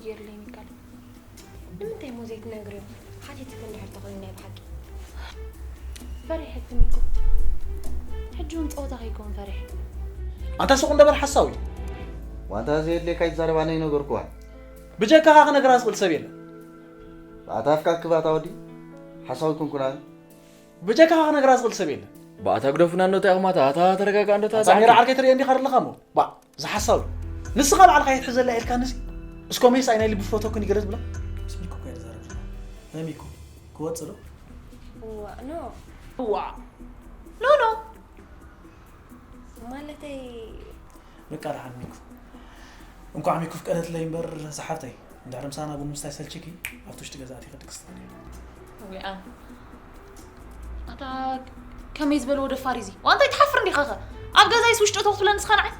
ገይርለይ ሚካል። ንምንታይ እሞ ዘይትነግርዮ? ሓቲትኪ እንድሕር ተኾይኑ ናይ ብሓቂ። ፈሪሐኪ ሚኮ። ሕጂ እውን ጸወታ ከይከውን ፈሪሐ። ኣንታ ሱቕ እንደ በል ሓሳዊ። ዋንታ ዘየድልየካ ይዛረብ ኣነ ይነገርኩዋ። ብጀካኻ ክነግራ ዝኽእል ሰብ የለን። ብኣታ ኣፍካ ክባታ ወዲ ሓሳዊ ኩንኩና። ብጀካኻ ክነግራ ዝኽእል ሰብ የለን። ብኣታ ግደፉና እንዶ እንታይ ኢኹም ኣታ? ኣታ ተረጋጋ እንዶ ኣታ ኣታ ሜራ ጻዕቂ። ዓርከይ ትርኢ እንዲኻ ኣለኻ እሞ። ባ ዝሓሳዊ። ንስኻ ባዕልኻ የትሕዘላ ኢልካ ንሲ። እስኮ ሜስ ኣይ ናይ ልቢ ፍቶክን ይገለጽ ብላ። ምስ ሚኮ እኮ እየ ዝዛረብ ዘለኹ። ናይ ሚኮ ክወጽእ ዶ? እዋ፣ ኖ። እዋ። ኖ፣ ኖ። ማለተይ በቃ ደሓን ሚኩ። እንኳዕ ሚኩ ፍቀደትለይ እምበር ዝሓፍተይ። እንድሕር ምሳና ቡን ምስታይ ሰልችኪ ኣብቲ ውሽጢ ገዛ ኣቲኺ ድግስ ትኽእሊ። ዊኣ። ኣታ ከመይ ዝበልዎ ደፋር እዩ እዚ? ዋንታይ ትሓፍር እንዲኻ ኸ? ኣብ ገዛይስ ውሽጢ እቶ ክትብለኒ ንስኻ ንዓይ?